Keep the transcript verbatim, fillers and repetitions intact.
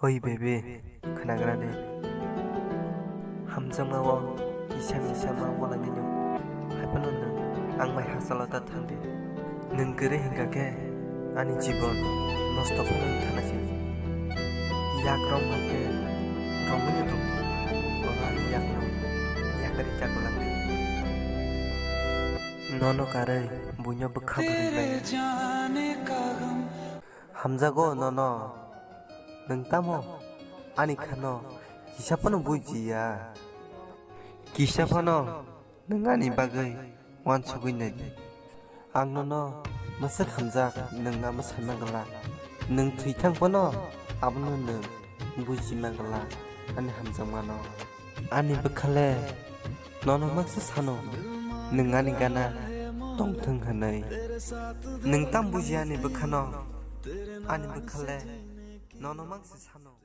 Oi bebe, khwnagrani. Hamjakma o kisa misa ma walainino. Haiphano nwng ang bai hachalo ta thangdi. Nwng kwrwi hinkha khe ani jibon nosto phano wngthana se. Yak romhai khe romwino tongdi. Bono ani yakno yakarwi chakulangdi. Nono karwi buino bwkha bwrwi maya. Hamjago nono. Nwng tamo ani khano kisa phano bujiya? Kisa phano nwng ani bagwi uansugwi naidi. Ang nono mwswk hamjak nwng na mwsana glak. Nwng thwi thang phano abono nwng buji man glak ani hamjakmano. Ani bwkhale nono mangsa sano, nwng ani gana tongthwng hwnwi. Nwng tam buji ani bwkhano, ani bwkhale nono mangsa sano.